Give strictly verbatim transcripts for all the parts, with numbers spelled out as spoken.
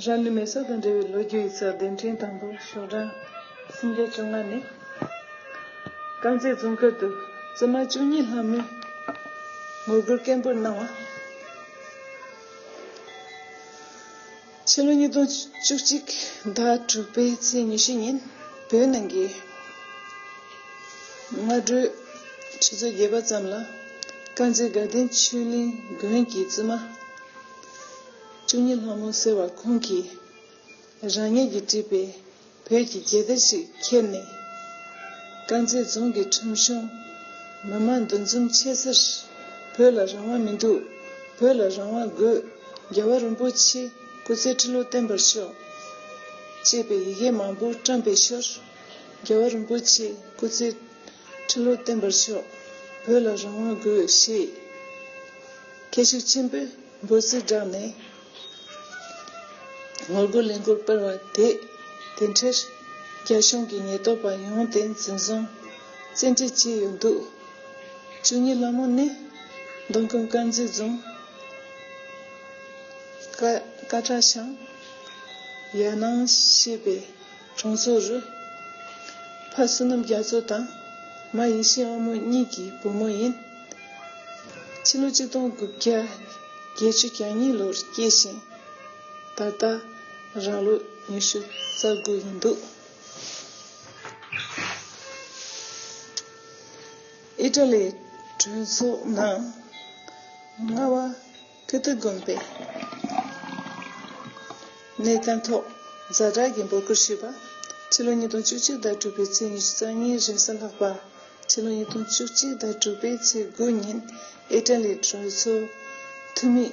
རང་ལུས་མེ་སྲེག་དང་འབྲེལ་བའི་ལོ་རྒྱུས་ཡིག་ཚགས་གདན་འདྲེན་དང་པོ་ཤོག་གྲངས་སུམ་བརྒྱ་བཅོ་ལྔ་ནས། དཀར་མཛེས་རྫོང་ཁུལ་དུ་བཙུན་མ་བཅུ་གཉིས་ལྷ་མོའི་ངོ་རྒོལ་སྐད་འབོད་གནང་བ། ཕྱི་ལོ་ཉིས་སྟོང་བཅུ་གཅིག་ཟླ་དྲུག་པའི་ཚེས་ཉི་ཤུ་ཉིན་བོད་ནང་གི་སྔ་དྲོའི་ཆུ་ཚོད་བརྒྱད་པ་ཙམ་ལ་དཀར་མཛེས་དགའ་ལྡན་ཆོས་གླིང་དགོན་གྱི་བཙུན་མ་བཅུ་གཉིས་ལྷ་མོ་ཟེར་བ་ཁོང་གིས་རང་ཉིད་ཀྱིས་བྲིས་པའི་བོད་ཀྱི་རྒྱལ་དར་ཞིག་ཁྱེར་ནས། དཀར་མཛེས་རྫོང་གི་ཁྲིམས་གཞུང་མི་མང་འདུ་འཛོམས་ཆེ་སར་བོད་ལ་རང་དབང་མི་འདུག། བོད་ལ་རང་དབང་དགོས། རྒྱལ་བ་རིན་པོ་ཆེ་སྐུ་ཚེ་ཁྲི་ལོ་བརྟན་པར་ཤོག། ཅེས་པའི་ཡི་གེ་མང་པོ་བཀྲམ་པའི་ཞོར། རྒྱལ་བ་རིན་པོ་ཆེ་སྐུ་ཚེ་ཁྲི་ལོ་བརྟན་པར་ཤོག། བོད་ལ་རང་དབང་དགོས་ཞེས་སྐད་ཤུགས་ཆེན་པོས་འབོད་ཚིག་བསྒྲགས་ནས། ངོ་རྒོལ་ལས་འགུལ་སྤེལ་བ་དེས་དེ་འཕྲལ་རྒྱ་གཞུང་གི་ཉེན་རྟོག་པ་ཡོངས་ཏེ་འཛིན་བཟུང་བཙན་ཁྲིད་བྱས་ཡོད་འདུག། བཅུ་གཉིས་ལྷ་མོ་ནི་མདོ་ཁམས་དཀར་མཛེས་རྫོང་ཀ་ཀ་བྲག་ཤང་ཡ་ནང་ཞེས་པའི་གྲོང་ཚོ་རུ་ཕ་བསོད་ནམས་རྒྱ་མཚོ་དང་མ་ཡེ་ཤེས་དབང་མོ་གཉིས་ཀྱི་བུ་མོ་ཡིན། ཕྱི་ལོ་ཆིག་སྟོང་དགུ་བརྒྱ་བརྒྱད་ཅུ་གྱ་གཉིས་ལོར་སྐྱེས་ཤིང་། ད་ལྟ་རང་ལོ་ཉི་ཤུ་རྩ་དགུ་ཡིན་འདུག། ཨི་ཊ་ལིའི་གྲོས་ཚོགས་ནང་རྔ་བ་ཀི་ཏི་དགོན་པའི་གནས་སྟངས་ཐོག་ཛ་དྲག་གི་འབོད་སྐུལ་ཞུས་པ། ཕྱི་ལོ་ཉིས་སྟོང་བཅུ་གཅིག་ཟླ་དྲུག་པའི་ཚེས་ཉི་ཤུ་རྩ་གཉིས་རེས་གཟའ་ལྷག་པ། ཕྱི་ལོ་ཉིས་སྟོང་བཅུ་གཅིག་ཟླ་དྲུག་པའི་ཚེས་དགུ་ཉིན་ཨི་ཊ་ལིའི་གྲོས་ཚོགས་འཐུས་མི།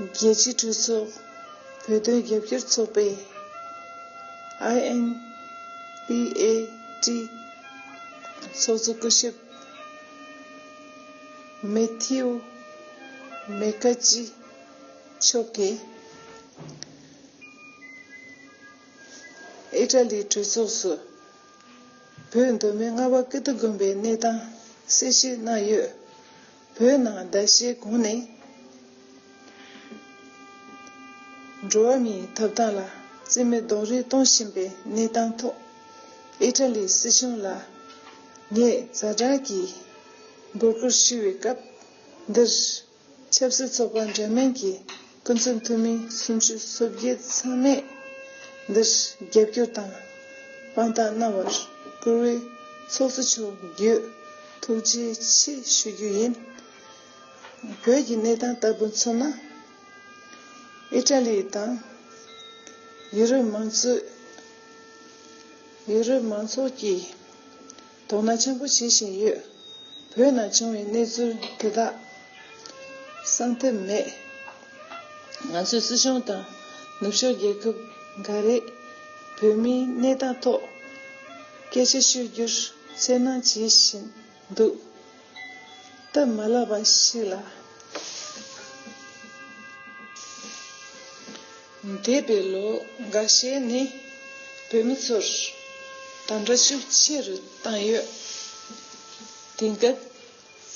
རྒྱལ་སྤྱིའི་གྲོས་ཚོགས་བོད་དོན་རྒྱབ་སྐྱོར་ཚོགས་པའི་ཨའི་ཨེན་པི་ཨེ་ཊི་ཚོགས་གཙོ་སྐུ་ཞབས་མེ་ཐིའུ་མེ་ཀ་ཅི་མཆོག་གིས་ཨི་ཊ་ལིའི་གྲོས་ཚོགས་སུ། བོད་མདོ་སྨད་རྔ་བ་ཀི་ཏི་དགོན་པའི་གནས་སྟངས་གསལ་བཤད་གནང་ཡོད། བོད་ནང་ཟླ་ཤས་གོང་ནས་འགྲོ་བ་མིའི་ཐོབ་ཐང་ལ་བརྩི་མེད་རྡོག་རོལ་གཏོང་བཞིན་པའི་གནས་སྟངས་ཐོག་ཨི་ཊ་ལིའི་སྲིད་གཞུང་ལ་ངས་ཛ་དྲག་གི་འབོད་སྐུལ་ཞུ་བའི་སྐབས་འདིར། ཆབ་སྲིད་ཚོགས་པ་འདྲ་མིན་གྱི་སྐུ་ཚབ་འཐུས་མི་སུམ་ཅུ་སོ་བརྒྱད་ཚང་མས་འདིར་རྒྱབ་སྐྱོར་དང་དཔང་རྟགས་གནང་བར་བཀུར་འོས་ཚོགས་གཙོ་མཆོག་བརྒྱུད་ཐུགས་རྗེ་ཆེ་ཞུ་རྒྱུ་ཡིན། བོད་ཀྱི་གནས་སྟངས་ལྟ་བུ་མཚོན་ན། ཨི་ཊ་ལི་དང་ཡུ་རོབ་མང་ཚོགས་ཡུ་རོབ་མང་ཚོགས་ཀྱིས་དོ་སྣང་ཆེན་པོ་བྱེད་བཞིན་ཡོད། བོད་ནང་བྱུང་བའི་གནས་ཚུལ་དེ་དག་གསང་ཐབས་མེད། ང་ཚོའི་སྲིད་གཞུང་དང་ནུབ་ཕྱོགས་རྒྱལ་ཁབ་འགའ་རེས་བོད་མིའི་གནས་སྟངས་ཐོག་སྐད་ཆ་ཤོད་རྒྱུར་འཚེར་སྣང་བྱེད་བཞིན་འདུག། སྟབས་མ་ལེགས་པ་ཞིག་ལ། འདས་པའི་ལོ་འགའ་ཤས་ནས་བོད་མི་ཚོར་དམ་དྲག་ཤུགས་ཆེ་རུ་བཏང་ཡོད། དེང་སྐབས་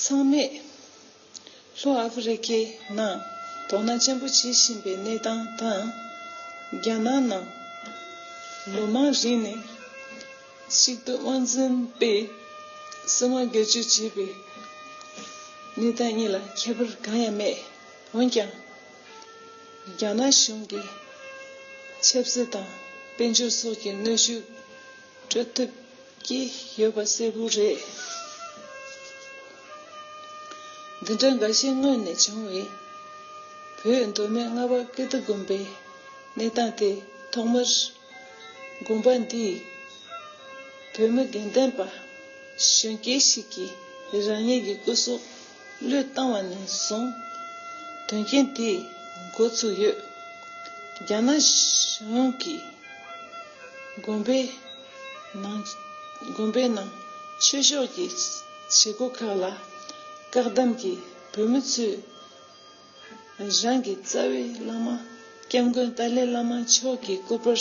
ཚང་མས་ལྷོ་ཨ་ཧྥེ་རི་ཁའི་ནང་དོ་སྣང་ཆེན་པོ་བྱེད་བཞིན་པའི་གནས་སྟངས་དང་། རྒྱ་ནག་ནང་ལོ་མང་རིང་ནས་གཅིག་ཏུ་དབང་འཛིན་པས་སྲིད་དབང་སྒེར་གཅོད་བྱས་པའི་གནས་སྟངས་གཉིས་ལ་ཁྱད་པར་གང་ཡང་མེད། འོན་ཀྱང་། རྒྱ་ནག་གཞུང་གིས་ཆབ་སྲིད་དང་དཔལ་འབྱོར་སོགས་ཀྱི་གནོན་ཤུགས་སྤྲོད་ཐབས་ཀྱི་ཡོད་པ་གསལ་པོ་རེད། འདི་འདྲ་འགའ་ཤས་སྔོན་ནས་བྱུང་བའི་བོད་མདོ་སྨད་རྔ་བ་ཀིརྟི་དགོན་པའི་གནས་སྟངས་དེ་ཐོག་མར་དགོན་པ་འདིས་བོད་མི་དགེ་ལྡན་པ་གཞོན་སྐྱེས་ཤིག་གིས་རང་ཉིད་ཀྱི་སྐུ་སྲོག་བློས་བཏང་བ་ནས་བཟུང་དོན་རྐྱེན་དེ་འགོ་ཚུགས་ཡོད། རྒྱ་ནག་གཞུང་གིས་དགོན་པའི་ནང་དགོན་པའི་ནང་ཆོས་ཕྱོགས་ཀྱི་བྱེད་སྒོ་ཁག་ལ་བཀག་སྡོམ་གྱིས་བོད་མི་ཚོས་རང་གི་རྩ་བའི་བླ་མ་སྐྱབས་མགོན་ཏཱ་ལའི་བླ་མ་མཆོག་གི་སྐུ་པར་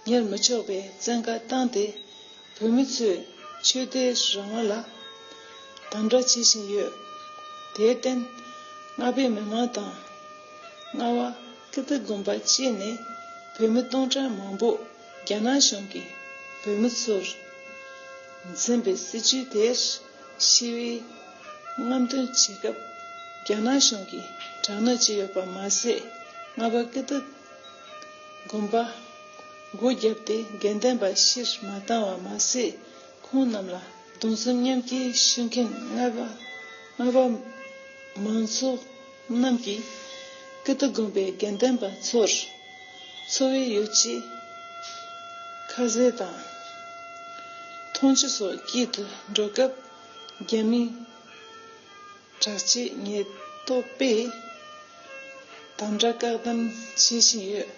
ཉར་མི་ཆོག་པའི་བཙན་བཀའ་བཏང་སྟེ། བོད་མི་ཚོས་ཆོས་དད་རང་དབང་ལ་དམ་དྲག་བྱེད་བཞིན་ཡོད། དེར་བརྟེན་རྔ་པའི་མི་མང་དང་རྔ་བ་ཀིརྟི་དགོན་པ་བཅས་ནས་ བོད་མི་སྟོང་ཕྲག་མང་པོ་རྒྱ་ནག་གཞུང་གིས་བོད་མི་ཚོར་འཛིན་པའི་སྲིད་བྱུས་དེར་ཞི་བའི་རྔམ་སྟོན་བྱེད་སྐབས། རྒྱ་ནག་གཞུང་གིས་དྲག་གནོན་བྱས་ཡོད་པ་མ་ཟད། རྔ་བ་ཀིརྟི་དགོན་པ་སྒོ་བརྒྱབ་སྟེ་དགེ་འདུན་པ་ཕྱིར་མ་བཏང་བ་མ་ཟད། ཁོང་རྣམས་ལ་གདུང་སེམས་མཉམ་སྐྱེད་ཞུ་མཁན་རྔ་བ་རྔ་བ་མང་ཚོགས་རྣམས་ཀྱིས་ཀིརྟི་དགོན་པའི་དགེ་འདུན་པ་ཚོར་འཚོ་བའི་ཡོ་བྱད་ཁ་ཟས་དང་འཐུང་ཆུ་སོགས་སྐྱེལ་དུ་འགྲོ་སྐབས། རྒྱ་མིའི་དྲག་ཆས་ཉེན་རྟོག་པས་དམ་དྲག་བཀག་སྡོམ་བྱེད་བཞིན་ཡོད།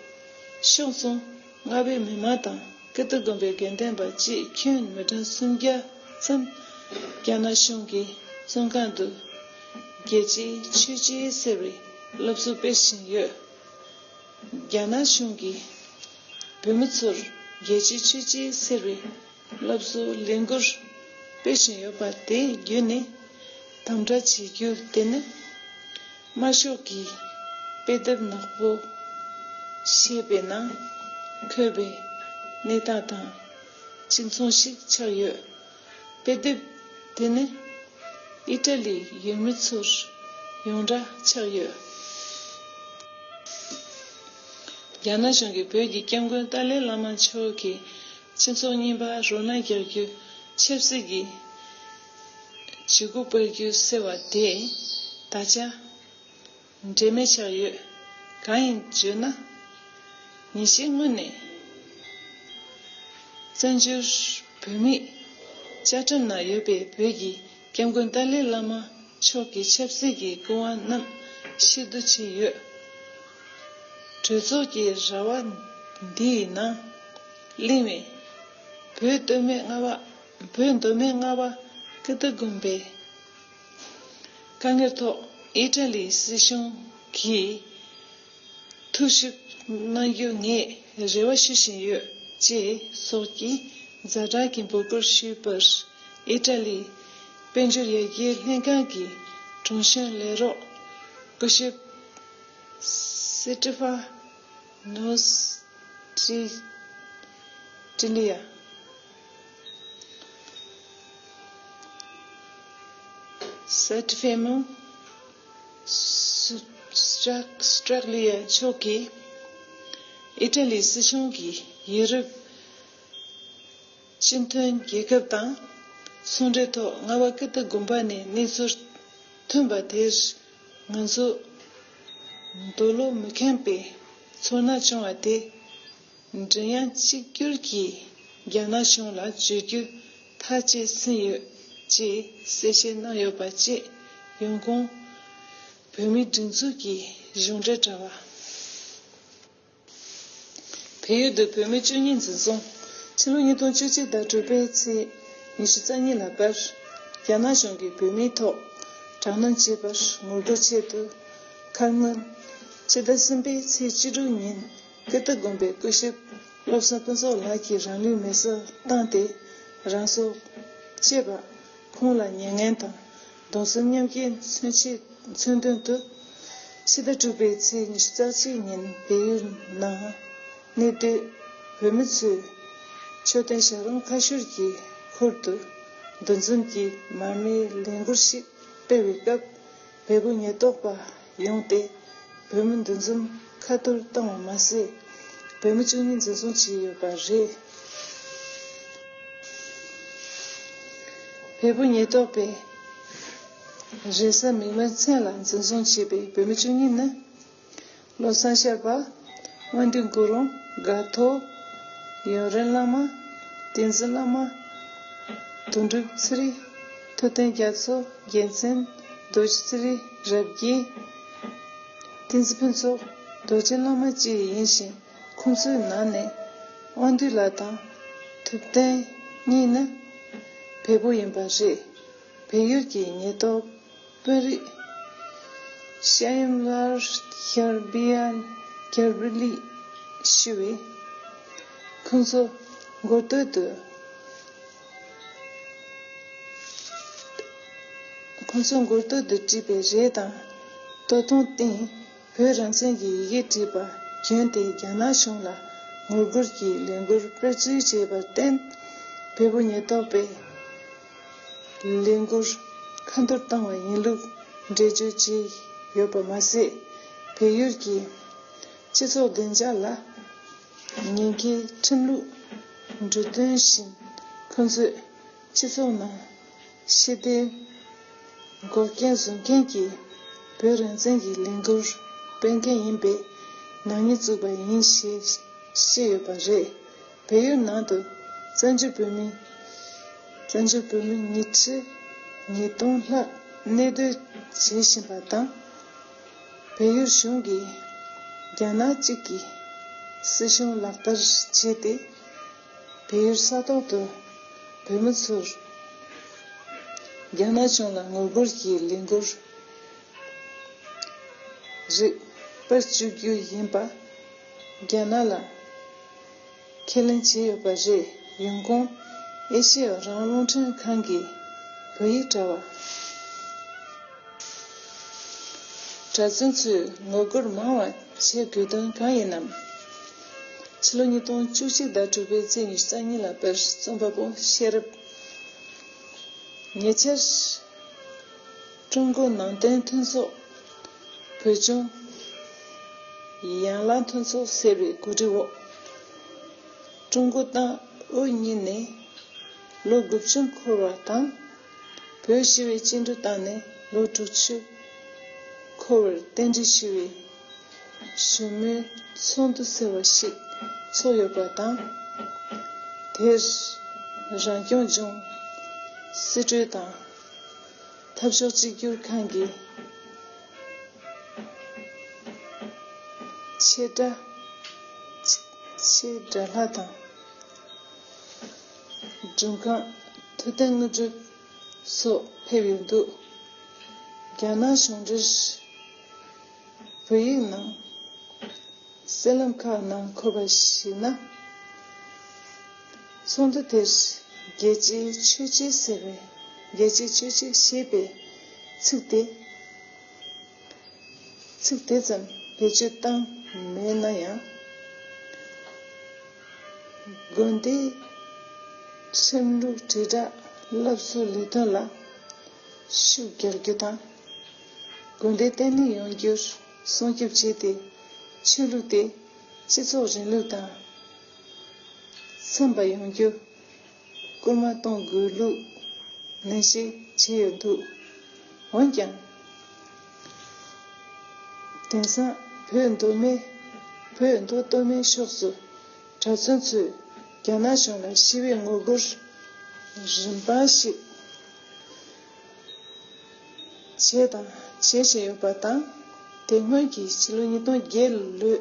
ཕྱོགས་མཚུངས་རྔ་བའི་མི་མང་དང་ཀིརྟི་དགོན་པའི་དགེ་འདུན་པ་བཅས་ཁྱོན་མི་གྲངས་སུམ་བརྒྱ་ཙམ་རྒྱ་ནག་གཞུང་གི་བཙོན་ཁང་དུ་རྒྱལ་གཅེས་ཆོས་གཅེས་ཟེར་བའི་སློབ་གསོ་སྤེལ་བཞིན་ཡོད། རྒྱ་ནག་གཞུང་གིས་བོད་མི་ཚོར་རྒྱལ་གཅེས་ཆོས་གཅེས་ཟེར་བའི་སློབ་གསོའི་ལས་འགུལ་སྤེལ་བཞིན་ཡོད་པ་དེ་བརྒྱུད་ནས་དམ་དྲག་བྱེད་རྒྱུ་དེ་ནི། དམར་ཤོག་གི་དཔེ་དེབ་ནག་པོ་ཞེས་པའི་ནང་འཁོད་པའི་གནས་སྟངས་དང་གཅིག་མཚུངས་ཤིག་ཆགས་ཡོད། དཔེ་དེབ་དེ་ནི་ཨི་ཊ་ལིའི་ཡུལ་མི་ཚོར་ཡོངས་གྲགས་ཆགས་ཡོད། རྒྱ་ནག་གཞུང་གིས་བོད་ཀྱི་སྐྱབས་མགོན་ཏཱ་ལའི་བླ་མ་མཆོག་གི་སྤྱི་ཚོགས་རྙིང་པ་རོ་མནར་རྒྱག་རྒྱུ། ཆབ་སྲིད་ཀྱི་བྱེད་སྒོ་སྤེལ་རྒྱུ་ཟེར་བ་དེ་ད་ཆ་འབྲེལ་མེད་ཆགས་ཡོད། གང་ཡིན་བརྗོད་ན། ཉིན་ཤས་སྔོན་ནས་བཙན་བྱོལ་བོད་མིའི་བཅའ་ཁྲིམས་ནང་ཡོད་པའི་བོད་ཀྱི་སྐྱབས་མགོན་ཏཱ་ལའི་བླ་མ་མཆོག་གི་ཆབ་སྲིད་ཀྱི་སྐུ་དབང་རྣམས་ཕྱིར་བསྡུ་བྱས་ཡོད། གྲོས་ཚོགས་ཀྱི་ར་བ་འདིའི་ནང་གླེང་བའི་བོད་མདོ་སྨད་རྔ་བ། བོད་མདོ་སྨད་རྔ་བ་ཀིརྟི་དགོན་པའི་དཀའ་ངལ་ཐོག་ཨི་ཊ་ལིའི་སྲིད་གཞུང་གིས་ཐུགས་ཞིབ་གནང་རྒྱུ་ངས་རེ་བ་ཞུ་བཞིན་ཡོད་ཅེས་སོགས་ཀྱི་ཛ་དྲག་གི་འབོད་སྐུལ་ཞུས་པར། ཨི་ཊ་ལིའི་དཔལ་འབྱོར་ཡར་རྒྱས་ལྷན་ཁང་གི་དྲུང་གཞོན་ལས་རོགས་སྐུ་ཞབས་སི་ཏི་ཧྥ་ནོས་ཏི་ཏི་ལི་ཡ། སེ་ཏི་ཧྥེ་མོ་སི་ཏྲག་སི་ཏྲག་ལི་ཡ་མཆོག་གིས་ཨི་ཊ་ལིའི་སྲིད་གཞུང་གིས་ཡུ་རོབ་སྤྱི་མཐུན་རྒྱལ་ཁབ་དང་ཟུང་འབྲེལ་ཐོག་རྔ་བ་ཀིརྟི་དགོན་པ་ནས་གནས་ཚུལ་ཐོན་པ་དེར། ང་ཚོ་འདོད་བློ་མི་ཁེངས་པའི་ཚོར་སྣང་བྱུང་བ་དེ། མགྲིན་དབྱངས་གཅིག་གྱུར་གྱིས་རྒྱ་ནག་གཞུང་ལ་བརྗོད་རྒྱུ་ཐག་བཅད་ཟིན་ཡོད་ཅེས་གསལ་བཤད་གནང་ཡོད་པ་བཅས། ཡོང་ཁུངས་བོད་མིའི་སྒྲིག་འཛུགས་ཀྱི་གཞུང་འབྲེལ་དྲ་བ། བལ་ཡུལ་དུ་བོད་མི་བཅུ་གཉིས་འཛིན་བཟུང་། ཕྱི་ལོ་ཉིས་སྟོང་བཅུ་གཅིག་ཟླ་དྲུག་པའི་ཚེས་ཉི་ཤུ་རྩ་གཉིས་ལ་བར། རྒྱ་ནག་གཞུང་གིས་བོད་མིའི་ཐོག་དྲག་གནོན་བྱས་པར་ངོ་རྒོལ་ཆེད་དུ། ཁ་སྔོན་ཕྱི་ཟླ་གསུམ་པའི་ཚེས་བཅུ་དྲུག་ཉིན་ཀིར་ཏི་དགོན་པའི་སྐུ་ཞབས་བློ་བཟང་ཕུན་ཚོགས་ལགས་ཀྱིས་རང་ལུས་མེར་སྲེག་བཏང་སྟེ། རང་སྲོག་བཅད་པ། ཁོང་ལ་མྱ་ངན་དང་གདུང་སེམས་མཉམ་སྐྱེད་མཚོན་ཆེད། མཚོན་དོན་དུ། ཕྱི་ཟླ་དྲུག་པའི་ཚེས་ཉི་ཤུ་རྩ་གཅིག་ཉིན་བལ་ཡུལ་ནང་གནས་སྡོད་བོད་མི་ཚོས་མཆོད་རྟེན་བྱ་རུང་ཁ་ཤོར་གྱི་ཁུལ་དུ་འདུ་འཛོམས་ཀྱི་མར་མེའི་ལས་འགུལ་ཞིག་སྤེལ་བའི་སྐབས། བལ་པོ་ཉེན་རྟོག་པ་ཡོང་སྟེ་བོད་མི་འདུ་འཛོམས་ཁ་ཐོར་བཏང་བ་མ་ཟད། བོད་མི་བཅུ་གཉིས་འཛིན་བཟུང་བྱས་ཡོད་པ་རེད། བལ་པོ་ཉེན་རྟོག་པས་རེས་གཟའ་མིག་དམར་མཚན་ལ་འཛིན་བཟུང་བྱས་པའི་བོད་མི་བཅུ་གཉིས་ནི། བློ་བཟང་ཤར་པ། དབང་འདུས་གུ་རུ། དགའ་ཐོབ། ཡུན་རིང་བླ་མ། བསྟན་འཛིན་བླ་མ། དོན་གྲུབ་ཚེ་རིང་། ཐུབ་བསྟན་རྒྱ་མཚོ། རྒྱལ་མཚན། རྡོ་རྗེ་ཚེ་རིང་། རབ་རྒྱས། བསྟན་འཛིན་ཕུན་ཚོགས། རྡོ་རྗེ་བླ་མ་བཅས་ཡིན་ཞིང་། ཁོང་ཚོའི་ནང་ནས་དབང་འདུས་ལགས་དང་ཐུབ་བསྟན་གཉིས་ནི་བལ་པོ་ཡིན་པ་རེད། བལ་ཡུལ་གྱི་ཉེན་རྟོག་དཔོན་རིགས་ཤ་ཡམ་ལར་ཤར་བི་ཡན་ཀྱར་བི་ལི་ཞུ་བས། ཁོང་ཚོ་མགོ་སྟོད་དུ། ཁོང་ཚོ་མགོ་སྟོད་དུ་བྲིས་པའི་རས་དང་སྟོད་ཐུང་སྟེང་བོད་རང་བཙན་གྱི་ཡི་གེ་བྲིས་པ། བྱོན་ཏེ་རྒྱ་ནག་གཞུང་ལ་ངོ་རྒོལ་གྱི་ལས་འགུལ་སྤེལ་རྩིས་བྱས་པར་བརྟེན། བོད་པ་ཉེན་རྟོག་པས་ལས་འགུལ་ཁ་འཐོར་བཏང་བ་ཡིན་ལུགས་འགྲེལ་བརྗོད་བྱས་ཡོད་པ་མ་ཟད། བལ་ཡུལ་གྱི་སྤྱི་ཚོགས་བདེ་འཇགས་ལ་ཉེན་ཁའི་ཁྲིམས་ལུགས་འབྲུ་དོན་བཞིན་ཁོ་ཚོས་སྤྱི་ཚོགས་ནང་ཤེས་ལྡན་འགོག་རྐྱེན་བཟོ་མཁན་གྱི་བོད་རང་བཙན་གྱི་ལས་འགུལ་སྤེལ་མཁན་ཡིན་པའི་ནག་ཉེས་བཙུགས་པ་ཡིན་ཞེས་བཤད་ཡོད་པ་རེད། བལ་ཡུལ་ནང་དུ་བཙན་བྱོལ་བོད་མི་བཙན་བྱོལ་བོད་མི་ཉིས་ཁྲི་ཉིས་སྟོང་ལྷག་གནས་སྡོད་བྱེད་བཞིན་པ་དང་། བལ་ཡུལ་གཞུང་གིས་རྒྱ་ནག་གཅིག་གི་སྲིད་གཞུང་ལག་བསྟར་བྱས་ཏེ། བལ་ཡུལ་ས་ཐོག་ཏུ་བོད་མི་ཚོར་རྒྱ་ནག་གཞུང་ལ་ངོ་རྒོལ་གྱི་ལས་འགུལ་རིགས་སྤེལ་བཅུག་རྒྱུ་ཡིན་པ་རྒྱ་ནག་ལ་ཁས་ལེན་བྱས་ཡོད་པ་རེད། ཡོང་ཁུངས་ཨེ་ཤེ་ཡ་རང་དབང་རླུང་འཕྲིན་ཁང་གི་བོད་ཡིག་དྲ་བ། གྲྭ་བཙུན་ཚོས་ངོ་རྒོལ་མང་བ་བྱེད་དགོས་དོན་གང་ཡིན་ནམ། ཕྱི་ལོ་ཉིས་སྟོང་བཅུ་གཅིག་ཟླ་དྲུག་པའི་ཚེས་ཉི་ཤུ་རྩ་གཉིས་ལ་དཔེར་རྩོམ་པ་པོ་ཤེས་རབ་ཉེ་ཆར་ཀྲུང་གོ་ནང་བསྟན་མཐུན་ཚོགས་བོད་ལྗོངས་ཡན་ལག་མཐུན་ཚོགས་ཟེར་བའི་གོ་སྒྲིག་འོག་ཀྲུང་གོ་དང་དབུས་གཉིས་ནས་ལོ་དགུ་བཅུ་འཁོར་བ་དང་། བོད་ཞི་བའི་བཅིངས་འགྲོལ་བཏང་ནས་ལོ་དྲུག་ཅུ་འཁོར་བར་རྟེན་འབྲེལ་ཞུ་བའི་ཞུ་མོལ་ཚོགས་འདུ་ཟེར་བ་ཞིག་ཚོགས་ཡོད་པ་དང་། དེར་རང་སྐྱོང་ལྗོངས་སྲིད་གྲོས་དང་འཐབ་ཕྱོགས་གཅིག་གྱུར་ཁང་གི་ཆེ་དགྲ་ཆེ་དགྲ་ལྷ་དང་། མགྲོན་ཁང་ཐུབ་བསྟན་དངོས་གྲུབ་སོགས་ཕེབས་ཡོད་འདུག་རྒྱ་ནག་གཞུང་འབྲེལ་བོད་ཡིག་ནང་གསར་ལམ་ཁག་ནང་འཁོད་པར་གཞིགས་ན། ཚོགས་འདུ་དེར་རྒྱལ་གཅེས་ཆོས་གཅེས་ཟེར་བའི་རྒྱལ་གཅེས་ཆོས་གཅེས་ཞེས་པའི་ཚིག་དེ། ཚིག་དེ་ཙམ་བེད་སྤྱོད་བཏང་མེད་ན་ཡང་། དགོན་སྡེའི་ཁྲིམས་ལུགས་དྲིལ་བསྒྲགས་སློབ་གསོའི་ལས་དོན་ལ་ཤུགས་རྒྱག་རྒྱུ་དང་། དགོན་སྡེ་བརྟན་ལྷིང་ཡོང་རྒྱུར་སྲུང་སྐྱོབ་བྱས་ཏེ། ཆོས་ལུགས་དེ་སྤྱི་ཚོགས་རིང་ལུགས་དང་འཚམ་པ་ཡོང་རྒྱུ། སྐུལ་མ་གཏོང་དགོས་ལུགས་ནན་བཤད་བྱས་ཡོད་འདུག་འོན་ཀྱང་། དེང་སང་བོད་མདོ་སྨད། བོད་མདོ་སྟོད་སྨད་ཕྱོགས་སུ་གྲྭ་བཙུན་ཚོས་རྒྱ་ནག་གཞུང་ལ་ཞི་བའི་ངོ་རྒོལ་རིམ་པ་ཞིག་བྱས་དང་བྱེད་བཞིན་ཡོད་པ་དང་། དེ་སྔོན་གྱི་ཕྱི་ལོ་ཉིས་སྟོང་བརྒྱད་ལོའི་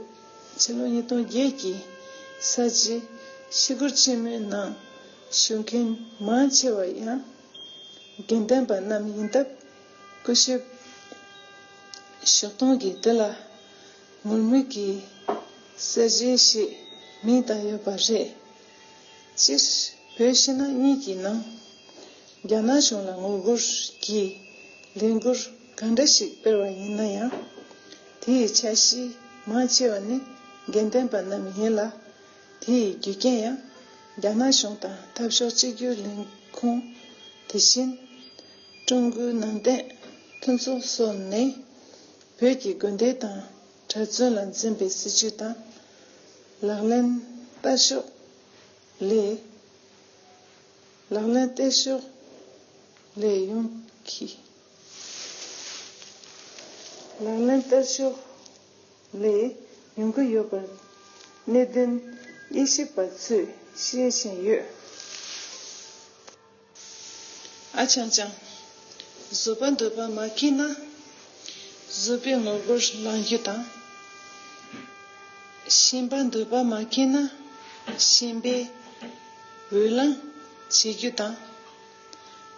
ཕྱི་ལོ་ཉིས་སྟོང་བརྒྱད་ཀྱི་ས་བྱི་ཞི་རྒོལ་ཆེན་མོའི་ནང་ཞུགས་མཁན་མང་ཆེ་བ་ཡང་དགེ་འདུན་པ་རྣམས་ཡིན་སྟབས། སྐུ་ཞབས་ཞོགས་དུང་གིས་དེ་ལ་ངུར་སྨྲིག་གི་གསལ་བྱེད་ཞེས་མིང་བཏགས་ཡོད་པ་རེད། སྤྱིར་བོད་ཕྱི་ནང་གཉིས་ཀྱི་ནང་རྒྱ་ནག་གཞུང་ལ་ངོ་རྒོལ་གྱི་ལས་འགུལ་གང་འདྲ་ཞིག་སྤེལ་བ་ཡིན་ན་ཡང་། དེའི་ཆ་ཤས་མང་ཆེ་བ་ནི་དགེ་འདུན་པ་རྣམས་ཡིན་ལ། དེའི་རྒྱུ་རྐྱེན་ཡང་རྒྱ་ནག་གཞུང་དང་འཐབ་ཕྱོགས་གཅིག་གྱུར་ལས་ཁུངས། དེ་བཞིན་ཀྲུང་གོའི་ནང་བསྟན་མཐུན་ཚོགས་སོགས་ནས་བོད་ཀྱི་དགོན་སྡེ་དང་གྲྭ་བཙུན་ལ་འཛིན་པའི་སྲིད་བྱུས་དང་། ལག་ལེན་བསྟར་ཕྱོགས་ལས། ལག་ལེན་བསྟར་ཕྱོགས་ལས་ཡོང་གི། ལག་ལེན་བསྟར་ཕྱོགས་ལས་ཡོང་གི་ཡོད་པར་གནད་དོན་དབྱེ་ཞིབ་པ་ཚོས་བཤད་བཞིན་ཡོད། ཨ་ཅང་ཅང་། བཟོད་པ་འདོད་པ་མ་ཁེངས་ན། བཟོད་པའི་ངོ་རྒོལ་ལངས་རྒྱུ་དང་། ཤན་པ་འདོད་པ་མ་ཁེངས་ན། ཤན་པས་འོས་ལངས་བྱེད་རྒྱུ་དང་།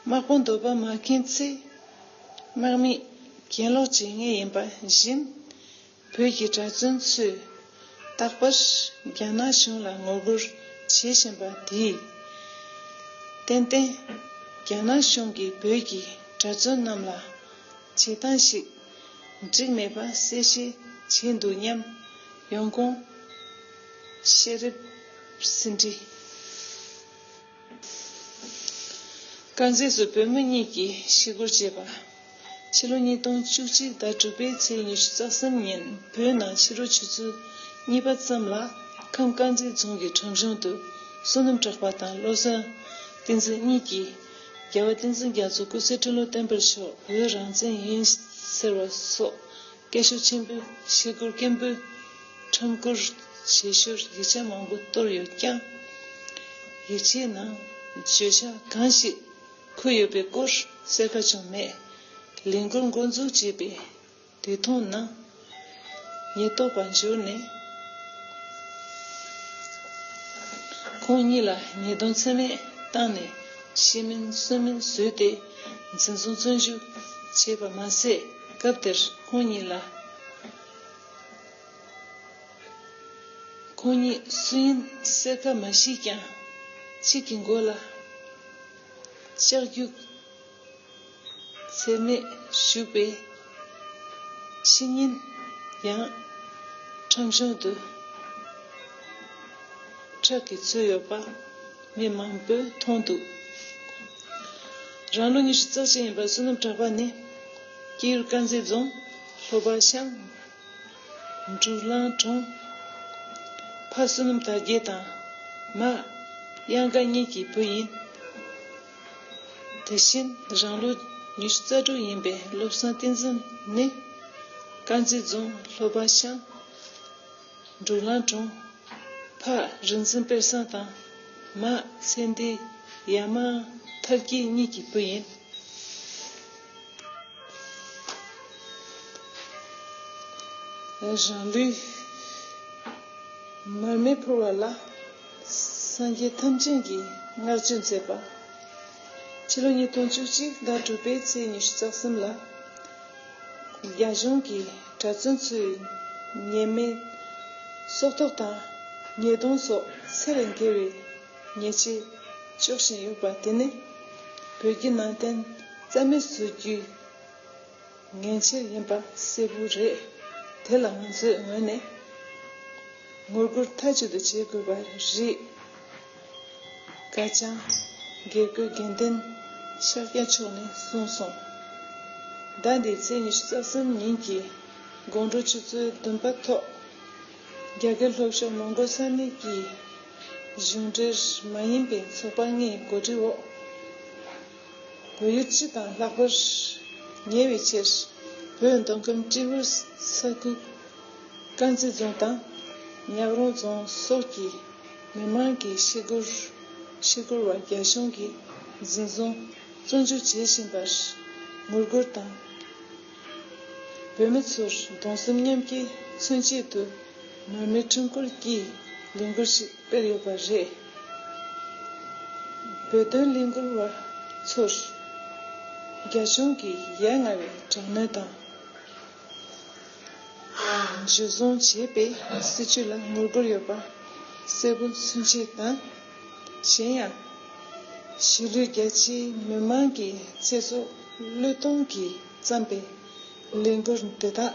དམག་དཔུང་འདོད་པ་མ་ཁེངས་ཚེ། དམག་མིས་གྱེན་ལོག་བྱེད་ངེས་ཡིན་པ་བཞིན། བོད་ཀྱི་གྲྭ་བཙུན་ཚོས་རྟག་པར་རྒྱ་ནག་གཞུང་ལ་ངོ་རྒོལ་བྱེད་བཞིན་པ་དེས། ཏན་ཏན་རྒྱ་ནག་གཞུང་གིས་བོད་ཀྱི་གྲྭ་བཙུན་རྣམས་ལ་བྱེད་སྟངས་ཤིག་འགྲིག་མེད་པ་གསལ་བཤད་བྱས་འདུག་སྙམ་ ཡོང་ཁུངས། ཤེས་རབ་ཟིན་བྲིས། དཀར་མཛེས་སུ་བོད་མི་གཉིས་ཀྱིས་ཞི་རྒོལ་བྱས་པ། ཕྱི་ལོ་ཉིས་སྟོང་བཅུ་གཅིག་ཟླ་དྲུག་པའི་ཚེས་ཉི་ཤུ་རྩ་གསུམ་ཉིན་བོད་ནང་ཕྱི་ལོ་ཆུ་ཚོད་གཉིས་པ་ཙམ་ལ་ཁམས་དཀར་མཛེས་རྫོང་གི་ཁྲོམ་གཞུང་དུ་བསོད་ནམས་གྲགས་པ་དང་བློ་བཟང་བསྟན་འཛིན་གཉིས་ཀྱིས་རྒྱལ་བ་བསྟན་འཛིན་རྒྱ་མཚོ་སྐུ་ཚེ་ཁྲི་ལོ་བརྟན་པར་ཤོག་བོད་རང་བཙན་ཡིན་ཟེར་བ་སོགས། སྐད་ཤུགས་ཆེན་པོས་ཞི་རྒོལ་སྐད་འབོད་ཁྲོམ་སྐོར་བྱེད་ཞོར་ཡིག་ཆ་མང་པོ་གཏོར་ཡོད་ཀྱང་། ཡིག་ཆའི་ནང་བརྗོད་བྱ་གང་ཞིག་འཁོད་ཡོད་པའི་སྐོར་གསལ་ཁ་བྱུང་མེད། ལས་འགུལ་འགོ་འཛུགས་བྱས་པའི་དུས་ཐུང་ནང་ཉེན་རྟོག་པ་འབྱོར་ནས། ཁོང་གཉིས་ལ་ཉེས་རྡུང་ཚད་མེད་བཏང་ནས་ཤི་མིན་གསོན་མིན་བཟོས་ཏེ་འཛིན་བཟུང་བཙོན་འཇུག་བྱས་པ་མ་ཟད། སྐབས་དེར་ཁོང་གཉིས་ལ། ཁོང་གཉིས་སུ་ཡིན་གསལ་ཁ་མ་ཤེས་ཀྱང་། གཅིག་གི་མགོ་ལ་ལྕགས་རྒྱུག་ཚད་མེད་ཞུགས་པའི་ཕྱི་ཉིན་ཡང་ཁྲོམ་གཞུང་དུ་ཁྲག་གིས་ཚོས་ཡོད་པ་མི་མང་པོས་མཐོང་འདུག་རང་ལོ་ཉི་ཤུ་རྩ་གཅིག་ཡིན་པ་བསོད་ནམས་གྲགས་པ་ནི་སྐྱེས་ཡུལ་དཀར་མཛེས་རྫོང་ལྷོ་པ་ཤང་འབྲུག་གླང་གྲོང་། ཕ་བསོད་ནམས་དར་རྒྱས་དང་མ་གཡང་དཀར་གཉིས་ཀྱི་བུ་ཡིན། དེ་བཞིན་རང་ལོ་ཉི་ཤུ་རྩ་དྲུག་ཡིན་པའི་བློ་བཟང་བསྟན་འཛིན་ནི་དཀར་མཛེས་རྫོང་ལྷོ་པ་ཤང་འབྲུག་གླང་གྲོང་། ཕ་རིག་འཛིན་དཔལ་བཟང་དང་མ་ཚེ་འདས་ཡ་མ་ཐར་རྒྱས་གཉིས་ཀྱི་བུ་ཡིན། རང་ལུས་མར་མེ་ཕུལ་བ་ལ་སངས་རྒྱས་ཐམས་ཅད་ཀྱིས་བསྔགས་བརྗོད་མཛད་པ། ཕྱི་ལོ་ཉིས་སྟོང་བཅུ་གཅིག་ཟླ་དྲུག་པའི་ཚེས་ཉི་ཤུ་རྩ་གསུམ་ལ། རྒྱ་གཞུང་གིས་གྲྭ་བཙུན་ཚོའི་ཉེས་མེད་སྲོག་ཐོག་དང་ཉེས་རྡུང་སོགས་ཚད་ལས་བརྒལ་བའི་ཉེས་ཆད་གཅོག་བཞིན་ཡོད་པ་དེ་ནི་བོད་བརྒྱུད་ནང་བསྟན་རྩ་མེད་བཟོ་རྒྱུའི་ངན་བྱེད་ཡིན་པ་གསལ་པོ་རེད། དེ་ལ་ང་ཚོའི་ངོས་ནས་ངོ་རྒོལ་མཐའ་གཅིག་ཏུ་བྱེད་དགོས་པ་རེད། བཀའ་བཅག་དགེ་བསྐོས་དགེ་འདུན་ཤཱཀྱ་མཆོག་ནས་གསུངས་སོང་། ཟླ་འདིའི་ཚེས་ཉི་ཤུ་རྩ་གསུམ་ཉིན་གྱི་དགོང་དྲོ་ཆུ་ཚོད་བདུན་པ་ཐོག་རྒྱ་གར་ལྷོ་ཕྱོགས་མོང་གོལ་ས་གནས་ཀྱི་གཞུང་འབྲེལ་མ་ཡིན་པའི་ཚོགས་པ་ལྔའི་གོ་སྒྲིག་འོག་བོད་ཡུལ་སྤྱི་དང་ལྷག་པར་ཉེ་བའི་ཆར་བོད་མདོ་ཁམས་སྤྲེའུ་ས་ཁུལ་དཀར་མཛེས་རྫོང་དང་ཉག་རོང་རྫོང་སོགས་ཀྱི་མི་མང་གིས་ཞི་རྒོལ་ཞི་རྒོལ་བ་རྒྱ་གཞུང་གིས་འཛིན་བཟུང་བཙོན་འཇུག་བྱེད་བཞིན་པར་ངོ་རྒོལ་དང་། བོད་མི་ཚོར་གདུང་སེམས་མཉམ་སྐྱེད་མཚོན་ཆེད་དུ་མར་མེ་ཁྲོམ་སྐོར་གྱི་ལས་འགུལ་ཞིག་སྤེལ་ཡོད་པ་རེད། བོད་དོན་ལས་འགུལ་བ་ཚོར་རྒྱ་གཞུང་གིས་ཡ་ང་བའི་དྲག་གནོན་དང་འཇུ་བཟུང་བྱས་པའི་སྲིད་བྱུས་ལ་ངོ་རྒོལ་ཡོད་པ་གསལ་པོ་མཚོན་ཆེད་དང་། གཞན་ཡང་། གཞིས་ལུས་རྒྱ་ཆེའི་མི་མང་གི་ཚེ་སྲོག་བློས་གཏོང་གིས་བརྩམས་པའི་ལས་འགུལ་འདི་དག་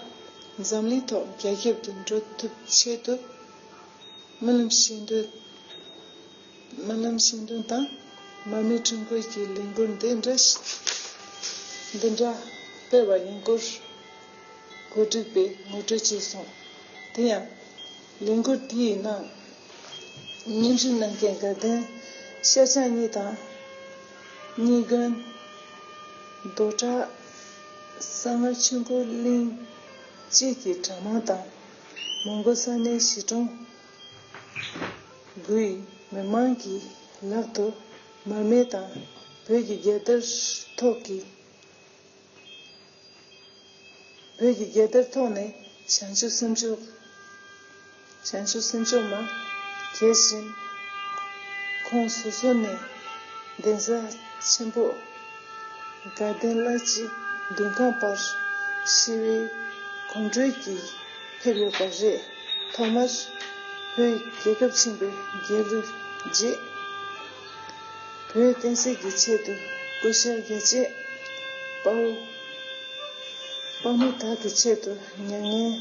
འཛམ་གླིང་ཐོག་རྒྱ་ཁྱབ་ཏུ་འགྲོ་ཐུབ་ཆེད་དུ། སྨོན་ལམ་ཞུ་འདོད། སྨོན་ལམ་ཞུ་འདོད་དང་། མར་མེ་ཁྲོམ་སྐོར་གྱི་ལས་འགུལ་འདི་འདྲ་ཞིག་འདི་འདྲ་སྤེལ་བ་ཡིན་སྐོར་གོ་སྒྲིག་པས་ངོ་སྤྲོད་བྱས་སོང་། དེ་ཡང་། ལས་འགུལ་དེའི་ནང་། སྙན་སྒྲོན་གནང་མཁན་དགའ་ལྡན་ཤར་བྱང་གཉིས་དང་། གཉིས་དགོན། རྡོ་བྲག་གསང་སྔགས་ཆོས་འཁོར་གླིང་བཅས་ཀྱི་གྲྭ་མང་དང་། མོན་གྷོ་ས་གནས་གཞིས་གྲོང་དགུའི་མི་མང་གི་ལག་ཏུ་མར་མེ་དང་བོད་ཀྱི་རྒྱལ་དར་ཐོག་གི། བོད་ཀྱི་རྒྱལ་དར་ཐོག་ནས་བྱང་ཆུབ་སེམས་མཆོག་བྱང་ཆུབ་སེམས་མཆོག་མ་གྱེར་བཞིན། ཁོང་སོ་སོ་ནས་གདན་ས་ཆེན་པོ་དགའ་ལྡན་བླ་སྤྱི་མདུན་ཁང་བར་ཞི་བའི་གོམ་བགྲོད་ཀྱིས་ཕེབས་ཡོད་པ་རེད། ཐོག་མར་བོད་རྒྱལ་ཁབ་ཆེན་པོའི་རྒྱལ་གླུ་བརྗེད། བོད་བསྟན་སྲིད་ཀྱི་ཆེད་དུ་སྐུ་ཞབས་རྒྱ་ཆེ་དཔའ་བོ་དཔའ་མོ་དག་གི་ཆེད་དུ་མྱ་ངན་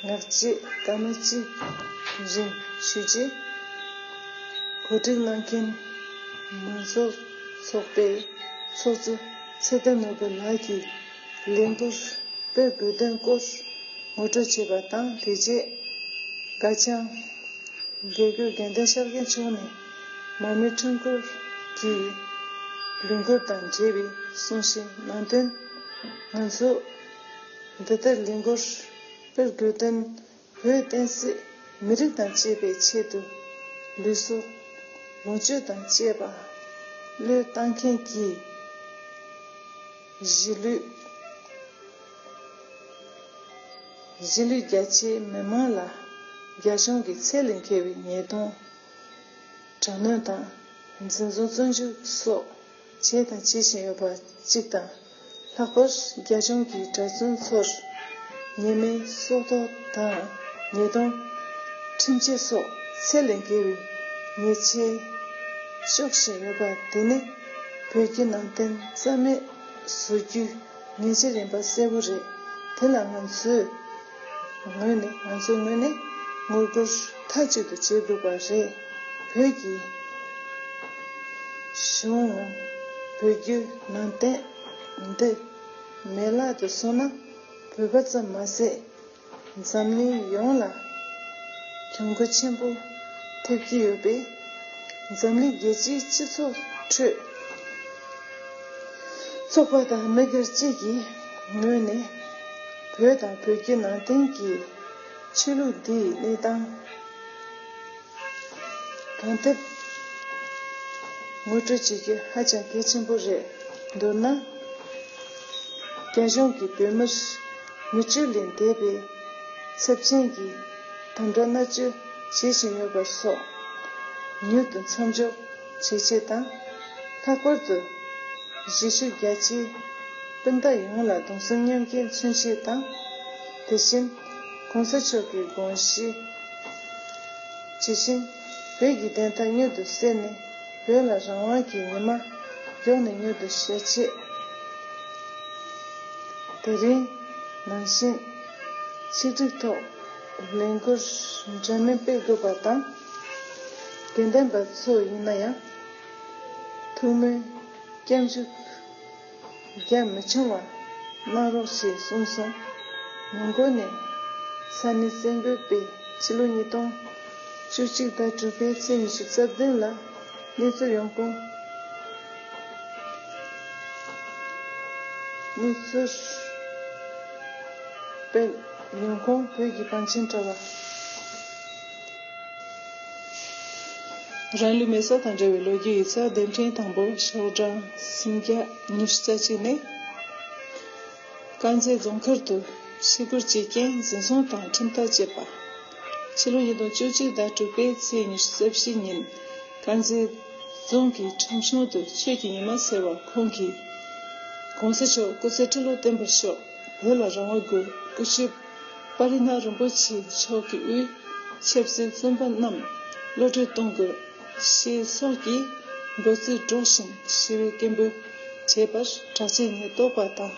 ངག་བཅད་སྐར་མ་གཅིག་རིང་ཞུས་རྗེས། གོ་སྒྲིག་གནང་མཁན་མང་ཚོགས་ཚོགས་པའི་ཚོགས་གཙོ་ཚེ་བརྟན་ནོར་བུ་ལགས་ཀྱིས་ལས་འགུལ་སྤེལ་དགོས་དོན་སྐོར་ངོ་སྤྲོད་བྱས་པ་དང་། དེ་རྗེས་སྒ་ཆང་དགེ་བསྐོས་དགེ་ལྡན་ཤར་རྒྱན་མཆོག་ནས་མར་མེ་ཁྲོམ་སྐོར་གྱི་ལས་འགུལ་དང་འབྲེལ་བའི་གསུང་བཤད་གནང་དོན། ང་ཚོ་འདི་ལྟར་ལས་འགུལ་སྤེལ་དགོས་དོན། བོད་བསྟན་སྲིད་མི་རིགས་དང་བཅས་པའི་ཆེད་དུ་ལུས་སྲོག་ལོངས་སྤྱོད་དང་བཅས་པ་བློས་བཏང་མཁན་གྱི་གཞིས་ལུས་གཞིས་ལུས་རྒྱ་ཆེའི་མི་མང་ལ་རྒྱ་གཞུང་གི་ཚད་ལས་བརྒལ་བའི་ཉེས་རྡུང་དྲག་གནོན་དང་འཛིན་བཟུང་བཙོན་འཇུག་སོགས་བྱས་དང་བྱེད་བཞིན་ཡོད་པ་གཅིག་དང་། ལྷག་པར་རྒྱ་གཞུང་གིས་གྲྭ་བཙུན་ཚོར་ཉེས་མེད་སྲོག་ཐོག་དང་ཉེས་རྡུང་ཁྲིམས་ཆད་སོགས་ཚད་ལས་བརྒལ་བའི་ཉེས་ཆད་གཅོག་བཞིན་ཡོད་པ་དེ་ནི་བོད་བརྒྱུད་ནང་བསྟན་རྩ་མེད་བཟོ་རྒྱུའི་ཉེས་ཆད་ཡིན་པ་གསལ་པོ་རེད། དེ་ལ་ང་ཚོས་ངོས་ནས་ང་ཚོའི་ངོས་ནས་ངོ་རྒོལ་མཐའ་གཅིག་ཏུ་བྱེད་དགོས་པ་རེད། བོད་ཀྱི་གཞུང་ངམ་བོད་བརྒྱུད་ནང་བསྟན་འདི་མེད་བརླག་ཏུ་སོང་ན། བོད་པ་ཙམ་མ་ཟད་འཛམ་གླིང་ཡོངས་ལ་གྱོང་གུན་ཆེན་པོ་ཐེབས་ཀྱི་ཡོད་པས། འཛམ་གླིང་རྒྱལ་སྤྱིའི་སྤྱི་ཚོགས་ཁྲོད་ཚོགས་པ་དང་མི་སྒེར་བཅས་ཀྱི་ངོས་ནས་བོད་དང་བོད་བརྒྱུད་ནང་བསྟན་གྱི་ཆོས་ལུགས་འདིའི་གནས་སྟངས་གང་ཐད་ངོ་སྤྲོད་བྱེད་རྒྱུ་ཧ་ཅང་གལ་ཆེན་པོ་རེད། མདོར་ན། རྒྱ་གཞུང་གིས་བོད་མིར་མི་སྤྱོད་ལས་འདས་པའི་ཚབས་ཆེན་གྱི་དམ་དྲག་མནར་གཅོད་བྱེད་བཞིན་ཡོད་པ་སོགས་མྱུར་དུ་མཚམས་འཇོག་བྱེད་ཆེད་དང་། ལྷག་པར་དུ་གཞིས་བཞུགས་རྒྱ་ཆེའི་སྤུན་ཟླ་ཡོངས་ལ་གདུང་སེམས་མཉམ་སྐྱེད་མཚོན་ཆེད་དང་། དེ་བཞིན་གོང་ས་མཆོག་གི་དགོངས་གཞི་ཇི་བཞིན་བོད་ཀྱི་བདེན་མཐའ་མྱུར་དུ་གསལ་ནས། བོད་ལ་རང་དབང་གི་ཉི་མ་མགྱོགས་ནས་མྱུར་དུ་ཤར་ཆེད། དེ་རིང་ནང་བཞིན་ཆིག་སྒྲིལ་ཐོག་ལས་འགུལ་འདྲ་མིན་སྤེལ་དགོས་པ་དང་། དགེ་ལྡན་པ་ཚོ་ཡིན་ན་ཡང་ཐུགས་སྨོན་སྐྱབས་འཇུག་རྒྱ་མི་ཆུང་བ་གནང་རོགས་ཞེས་གསུངས་སོང་། ཡང་སྒོ་ནས་ས་གནས་གསར་འགོད་པས་ཕྱི་ལོ་ཉིས་སྟོང་བཅུ་གཅིག་ཟླ་དྲུག་པའི་ཚེས་ཉི་ཤུ་རྩ་བདུན་ལ་གནས་ཚུལ་ཡོང་ཁུངས། གནས་ཚུལ་སྤེལ་ཡོང་ཁུངས། བོད་ཀྱི་བང་ཆེན་དྲ་བ། རང་ལུས་མེ་སྲེག་དང་འབྲེལ་བའི་ལོ་རྒྱུས་ཡིག་ཚགས་བརྡ་འཕྲིན་དང་པོ་ཤོག་གྲངས་སུམ་བརྒྱ་ཉི་ཤུ་རྩ་གཅིག་ནས། དཀར་མཛེས་རྫོང་ཁུལ་དུ་ཞི་རྒོལ་བྱེད་རྐྱེན་འཛིན་བཟུང་དང་ཁྲིམས་ཐག་བཅད་པ། ཕྱི་ལོ་ཉིས་སྟོང་བཅུ་གཅིག་ཟླ་དྲུག་པའི་ཚེས་ཉི་ཤུ་རྩ་བཞི་ཉིན། དཀར་མཛེས་རྫོང་གི་ཁྲིམས་གཞུང་དུ་ཆོས་ཀྱི་ཉི་མ་ཟེར་བ་ཁོང་གིས། གོང་ས་མཆོག་སྐུ་ཚེ་ཁྲི་ལོ་བརྟན་པར་ཤོག་བོད་ལ་རང་དབང་དགོས། སྐུ་ཞབས་པ་རི་ནག་རིན་པོ་ཆེ་མཆོག་གི་དབུས་ཆབ་སྲིད་བཙོན་པ་རྣམས་གློད་གྲོལ་གཏོང་དགོས། ཞེས་སོགས་ཀྱི་འབོད་ཚིག་སྒྲོག་བཞིན་ཞི་བའི་སྐད་འབོད་བྱས་པར། དྲག་ཆས་ཉེན་རྟོག་པ་དང་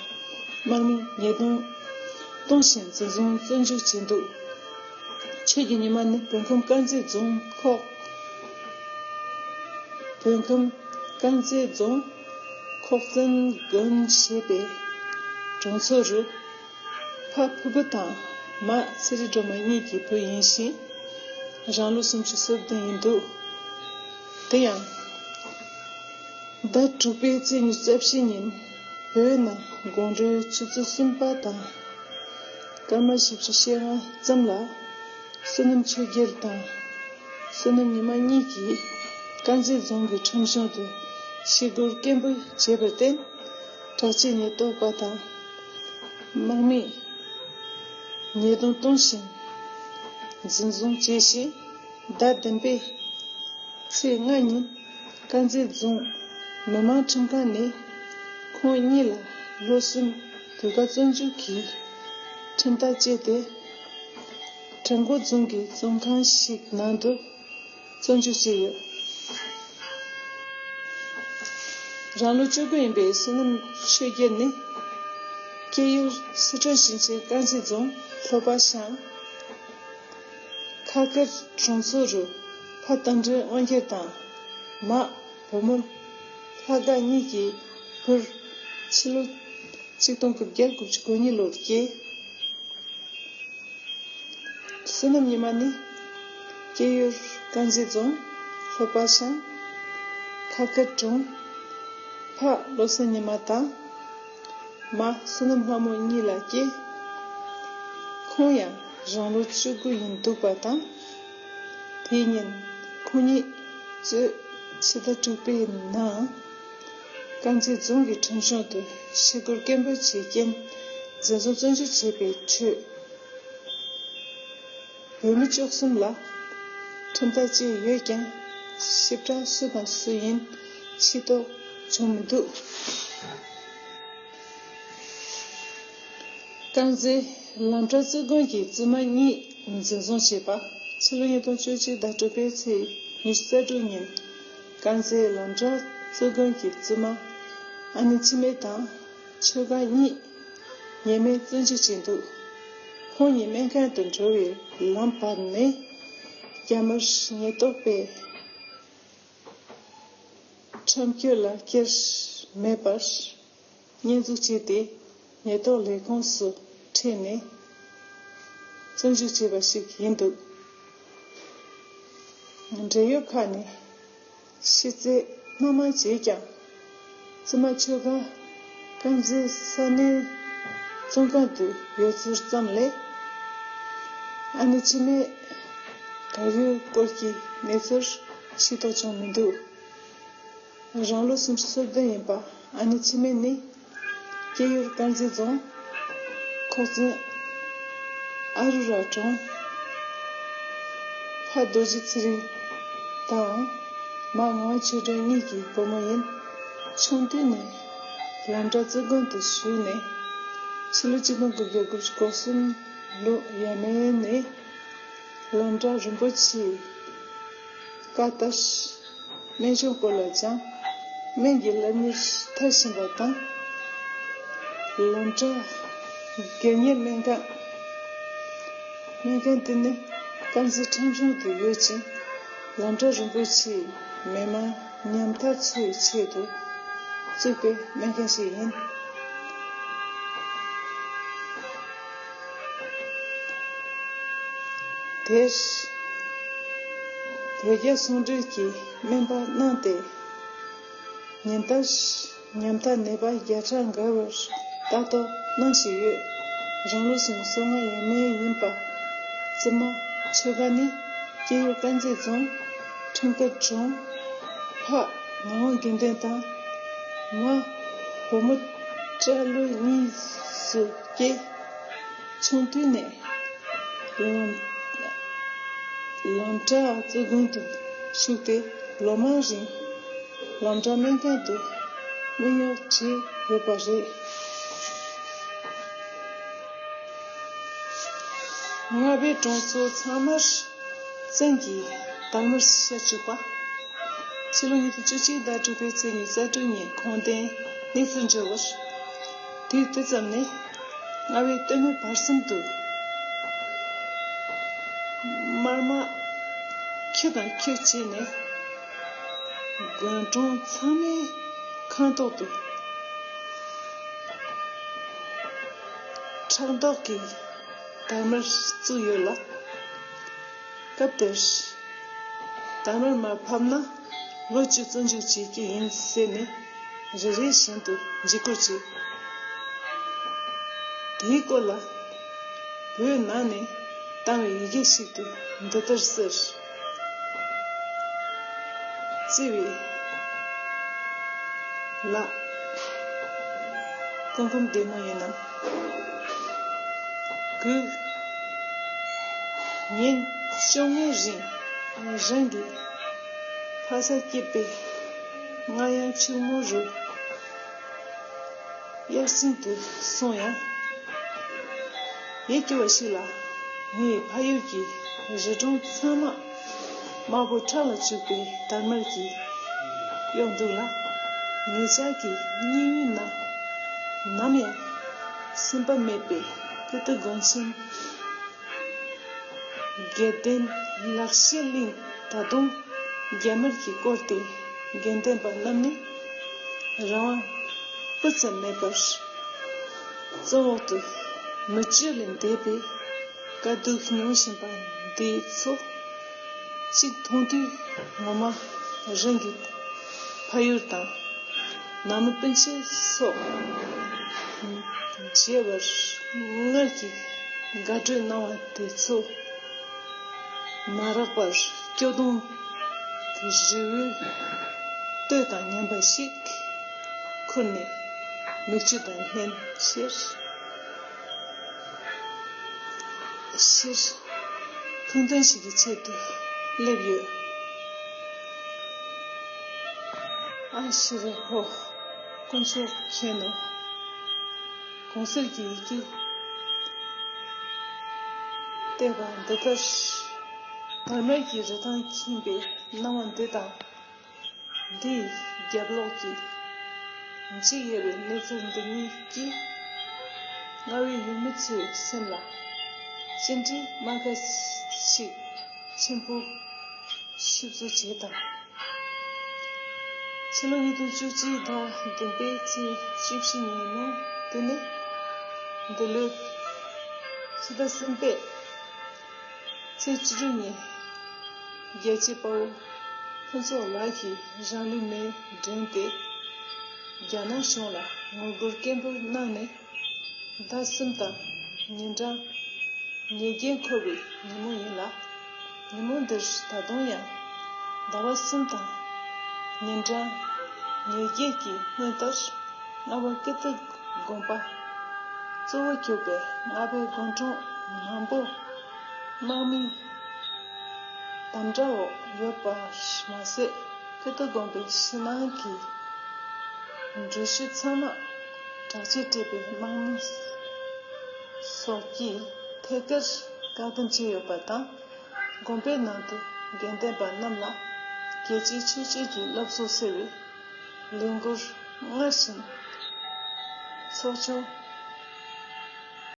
དམག་མིས་ཉེས་རྡུང་གཏོང་བཞིན་འཛིན་བཟུང་བཙོན་འཇུག་བྱས་འདུག་ཆོས་ཀྱི་ཉི་མ་ནི་བོད་ཁམས་དཀར་མཛེས་རྫོང་ཁོག་བོད་ཁམས་དཀར་མཛེས་རྫོང་ཁོག་བཙན་དགོན་ཞེས་པའི་གྲོང་ཚོ་རུ། ཕ་ཕུར་བུ་དང་མ་ཚེ་རིང་སྒྲོལ་མ་གཉིས་ཀྱི་བུ་ཡིན་ཞིང་། རང་ལོ་སུམ་ཅུ་སོ་བདུན་ཡིན་འདུག་དེ་ཡང་ཟླ་དྲུག་པའི་ཚེས་ཉི་ཤུ་རྩ་བཞི་ཉིན་བོད་ནང་དགོང་དྲོའི་ཆུ་ཚོད་གསུམ་པ་དང་སྐར་མ་བཞི་བཅུ་ཞེ་ལྔ་ཙམ་ལ། བསོད་ནམས་ཆོས་རྒྱལ་དང་བསོད་ནམས་ཉི་མ་གཉིས་ཀྱིས་དཀར་མཛེས་རྫོང་གི་ཁྲིམས་གཞུང་དུ་ཞི་རྒོལ་སྐད་འབོད་བྱས་པར་བརྟེན། དྲག་ཆས་ཉེན་རྟོག་པ་དང་དམག་མིས་ཉེས་རྡུང་གཏོང་བཞིན་འཛིན་བཟུང་བྱས་ཤིང་། ཟླ་བདུན་པའི་ཚེས་ལྔ་ཉིན་དཀར་མཛེས་རྫོང་མི་དམངས་ཁྲིམས་ཁང་ནས་ཁོང་གཉིས་ལ་ལོ་གསུམ་དུས་བཀག་བཙོན་འཇུག་གི་ཁྲིམས་ཐག་བཅད་དེ། བྲག་འགོ་རྫོང་གི་བཙོན་ཁང་ཞིག་ནང་དུ་བཙོན་འཇུག་བྱས་ཡོད། རང་ལོ་བཅུ་དགུ་ཡིན་པའི་བསོད་ནམས་ཆོས་རྒྱལ་ནི། སྐྱེས་ཡུལ་སི་ཁྲོན་ཞིང་ཆེན་དཀར་མཛེས་རྫོང་ལྷོ་པ་ཤང་ ལྷག་དཀར་གྲོང་ཚོ་རུ་ཕ་རྟ་མགྲིན་དབང་རྒྱལ་དང་མ་བུ་མོ་ལྷ་དགའ་གཉིས་ཀྱི་བུར་ཕྱི་ལོ་ཆིག་སྟོང་དགུ་བརྒྱ་དགུ་བཅུ་གོ་གཉིས་ལོར་སྐྱེས། བསོད་ནམས་ཉི་མ་ནི་སྐྱེས་ཡུལ་དཀར་མཛེས་རྫོང་ལྷོ་པ་ཤང་ཁ་དཀར་གྲོང་། ཕ་བློ་བཟང་ཉི་མ་དང་མ་བསོད་ནམས་ལྷ་མོ་གཉིས་ལ་སྐྱེས། ཁོང་ཡང་རང་ལོ་བཅུ་དགུ་ཡིན་འདུག་པ་དང་། དེ་ཉིན་ཁོང་ཉིད་གཙོས་ཕྱི་ཟླ་དྲུག་པའི་ནང་དཀར་མཛེས་རྫོང་གི་ཁྲིམས་གཞུང་དུ་ཞི་རྒོལ་སྐད་འབོད་བྱས་རྐྱེན་འཛིན་བཟུང་བཙོན་འཇུག་བྱས་པའི་ཁྲོད། བོད་མི་བཅུ་གསུམ་ལ་ཁྲིམས་ཐག་བཅད་ཡོད་ཀྱང་། ཞིབ་ཕྲ་སུ་དང་སུ་ཡིན་ཤེས་རྟོགས་བྱུང་མི་འདུག་དཀར་མཛེས་ལམ་བྲག་གཙུག་དགོན་གྱི་བཙུན་མ་གཉིས་འཛིན་བཟུང་བྱས་པ། ཕྱི་ལོ་ཉིས་སྟོང་བཅུ་གཅིག་ཟླ་དྲུག་པའི་ཚེས་ཉི་ཤུ་རྩ་དྲུག་ཉིན། དཀར་མཛེས་ལམ་བྲག་གཙུག་དགོན་གྱི་བཙུན་མ་ཨ་ནེ་འཆི་མེད་དང་ཆོས་དགའ་གཉིས་ཉེས་མེད་བཙོན་འཇུག་བྱས་འདུག་ཁོང་ཉིད་སྨན་ཁང་དུ་འགྲོ་བའི་ལམ་བར་ནས་རྒྱ་དམར་ཉེན་རྟོག་པས་ཁྲིམས་གཅོད་ལ་འཁྱེར་མེད་པར། བསྙོན་འཛུགས་བྱས་ཏེ་ཉེན་རྟོག་ལས་ཁུངས་སུ་ཁྲིད་ནས་བཙོན་འཇུག་བྱས་པ་ཞིག་ཡིན་འདུག་འབྲེལ་ཡོད་ཁག་ནས་ཕྱི་གསལ་སྣ་མང་བྱས་ཀྱང་། བཙུན་མ་ཆོས་དགའ་དཀར་མཛེས་ས་གནས་བཙོན་ཁང་དུ་ཡོད་ཚུལ་ཙམ་ལས། ཨ་ནེ་འཆི་མེད་ག་ཡོད་སྐོར་གྱི་གནས་ཚུལ་ཤེས་རྟོགས་བྱུང་མི་འདུག་རང་ལོ་སུམ་ཅུ་སོ་བདུན་ཡིན་པ་ཨ་ནེ་འཆི་མེད་ནི། སྐྱེས་ཡུལ་དཀར་མཛེས་རྫོང་། ཁོག་བཙུན་ཨ་རུ་ར་གྲོང་། ཕ་རྡོ་རྗེ་ཚེ་རིང་དང་། མ་ངག་དབང་ཆོས་སྒྲོན་གཉིས་ཀྱི་བུ་མོ་ཡིན། ཆུང་དུས་ནས་ལམ་བྲག་གཙུག་དགོན་དུ་ཞུགས་ནས། ཕྱི་ལོ་ཆིག་སྟོང་དགུ་བརྒྱ་དགུ་བཅུ་གོ་གསུམ་ལོ་ཡས་མས་ནས་ལམ་བྲག་རིན་པོ་ཆེའི་བཀའ་ལྟར། སྨན་སྦྱོང་སྐོར་ལ་སྦྱངས། སྨན་གྱི་སློབ་གཉེར་མཐར་ཕྱིན་པ་དང་། ལམ་བྲག་དགེ་བསྙེན་སྨན་ཁང་། སྨན་ཁང་དེ་ནི་དཀར་མཛེས་ཁྲིམས་གཞུང་དུ་ཡོད་ཅིང་། ལམ་བྲག་རིན་པོ་ཆེའི་མི་མང་ཉམ་ཐག་ཚོའི་ཆེད་དུ་བཙུགས་པའི་སྨན་ཁང་ཞིག་ཡིན། དེར་བོད་རྒྱ་ཟུང་འབྲེལ་གྱི་སྨན་པ་གནང་སྟེ། ཉིན་ལྟར་ཉམ་ཐག་ནད་པ་བརྒྱ་ཕྲག་འགའ་བར་ལྟ་རྟོག་གནང་བཞིན་ཡོད། རང་ལོ་སུམ་ཅུ་སོ་ལྔ་ཡས་མས་ཡིན་པ་བཙུན་མ་ཆོས་དགའ་ནི་སྐྱེས་ཡུལ་དཀར་མཛེས་རྫོང་ཁྲིམས་ཁ་གྲོང་། ཕ་ངག་དབང་དགེ་ལྡན་དང་། མ་བུ་མོ་སྐྲ་ལོ་གཉིས་སུ་སྐྱེས། ཆུང་དུས་ནས་ལམ་ལམ་བྲག་གཙུག་དགོན་དུ་ཞུགས་ཏེ་ལོ་མང་རིང་ལམ་བྲག་སྨན་ཁང་དུ་སྨན་གཡོག་བྱས་ཡོད་པ་རེད། རྔ་བའི་གྲོང་ཚོ་ཚང་མར་བཙན་གྱིས་དར་དམར་ཤར་བཅུག་པ། ཕྱི་ལོ་ཉིས་སྟོང་བཅུ་གཅིག་ཟླ་དྲུག་པའི་ཚེས་ཉི་ཤུ་རྩ་དྲུག་ཉིན་ཁོང་དོན་གནས་ཚུལ་འབྱོར་བར། དུས་དེ་ཙམ་ནས་རྔ་བའི་སྟོད་སྨད་བར་གསུམ་དུ་དམར་དམག་ཁྱུ་དང་ཁྱུ་བྱས་ནས་དགོན་གྲོང་ཚང་མའི་ཁང་ཐོག་ཏུ་ཕྲག་དོག་གི་དར་དམར་བཙུགས་ཡོད་ལ། སྐབས་དེར་དར་དམར་མར་ཕབ་ན་ལོ་བཅུ་བཙོན་འཇུག་བྱེད་ཀྱི་ཡིན་ཟེར་ནས་རེ་རེ་བཞིན་དུ་འཇིགས་སྐུལ་བྱས། དེའི་སྐོར་ལ་བོད་ནང་ནས་བཏང་བའི་ཡི་གེ་ཞིག་ཏུ་འདི་ལྟར་གསལ། བརྩེ་བའི་ལགས། སྐུ་ཁམས་བདེ་མོ་ཡིན་ནམ། གུས། ཉིན་བཅོ་ལྔའི་རིང་རང་གི་ཕ་ས་སྐྱིད་པའི་རྔ་ཡང་ཕྱུག་མོ་རུ་དབྱར་གསེང་དུ་སོང་ཡང་། ཡིད་སྐྱོ་བ་ཞིག་ལ་ངའི་ཕ་ཡུལ་གྱི་རི་གྲོང་ཚང་མ་དམར་པོ་ཁྲག་ལ་བྱུག་པའི་དར་དམར་གྱིས་གཡོགས་འདུག་ལ། ངེད་ཅག་གི་སྙིང་ཡུལ་ན་ནམ་ཡང་སེམས་པ་མེད་པའི་ཀི་ཏི་དགོན་ཆེན། དགེ་ལྡན་ལག་ཤེས་གླིང་ད་དུང་རྒྱ་དམར་གྱིས་བསྐོར་ཏེ། དགེ་ལྡན་པ་རྣམས་ནི་རང་དབང་སྤུ་ཙམ་མེད་པར་བཙོན་འོག་ཏུ་མི་སྤྱོད་ལས་འདས་པའི་དཀའ་སྡུག་མྱོང་བཞིན་པ་འདི་ཚོ་གཅིག་མཐོང་དུས། ངོ་མ་རང་གི་ཕ་ཡུལ་དང་། ནང་མི་སྤུན་མཆེད་སོགས་མཇལ་བར་སྔར་གྱི་དགའ་སྤྲོའི་སྣང་བ་དེ་ཚོ་མ་རག་པར། སྐྱོ་གདུང་རི་བོའི་གཏོས་དང་མཉམ་པ་ཞིག་ཁུར་ནས། མིག་ཆུ་དང་ལྷན་ཅིག་ཕྱིར་ཕུགས་འདུན་ཞིག་གི་ཆེད་དུ་སླེབས་ཡོད། ཨ་ཤེ་རེ་ཧོ། དཀོན་མཆོག་མཁྱེན་ནོ། གོང་གསལ་གྱི་ཡི་གེ་བལྟས་པ་འདི་ལྟར། བར་མའི་གི་རི་ཐང་ཁེངས་པའི་སྣང་བ་འདི་དང་། འདིའི་རྒྱབ་ལོགས་ཀྱི་འཇིགས་ཡེར་བའི་གནས་ཚུལ་འདི་གཉིས་ཀྱིས། རྔ་བའི་ཡུལ་མི་ཚོའི་སེམས་ལ་ཅི་འདྲའི་རྨ་ཁ་ཞིག་ཆེན་པོ་ཞིབ་བཟོ་བྱས་དང་། ཕྱི་ལོ་ཉིས་སྟོང་བཅུ་གཅིག་ཟླ་བདུན་པའི་ཚེས་བཅུ་བཞི་ཉིན་མོ་དེ་ནི། འདི་ལོའི་ཕྱི་ཟླ་གསུམ་པའི་ཚེས་བཅུ་དྲུག་ཉིན། རྒྱལ་གཅེས་དཔའ་བོ་ཕུན་ཚོགས་ལགས་ཀྱིས་རང་ལུས་མེར་བསྒྲོན་ཏེ། རྒྱ་ནག་གཞུང་ལ་ངོ་རྒོལ་སྐད་འབོད་གནང་ནས་ཟླ་གསུམ་དང་ཉིན་གྲངས་ཉེར་བརྒྱད་འཁོར་བའི་ཉིན་མོ་ཡིན་ལ། ཉིན་མོ་འདིར་ད་དུང་ཡང་ཟླ་བ་གསུམ་དང་ཉིན་གྲངས་ཉེར་བརྒྱད་ཀྱི་སྔོན་ལྟར། རྔ་བ་ཀིརྟི་དགོན་པ་གཙོ་བོ་གྱུར་པའི་རྔ་བའི་དགོན་གྲོང་མང་པོ་དམག་མིའི་དམ་དྲག་འོག་ཡོད་པ་མ་ཟད། ཀིརྟི་དགོན་པའི་ཕྱི་ནང་གི་འགྲུལ་བཞུད་ཚང་མ་དྲག་ཆས་སྤྲས་པའི་དམག་མི་སོགས་ཀྱིས་ཐད་ཀར་བཀག་སྡོམ་བྱས་ཡོད་པ་དང་། དགོན་པའི་ནང་དུ་དགེ་ལྡན་པ་རྣམས་ལ་རྒྱལ་གཅེས་ཆོས་གཅེས་ཀྱི་བསླབ་གསོ་ཟེར་བའི་ལས་འགུལ་སྔར་བཞིན་ཚོགས་ཆུང་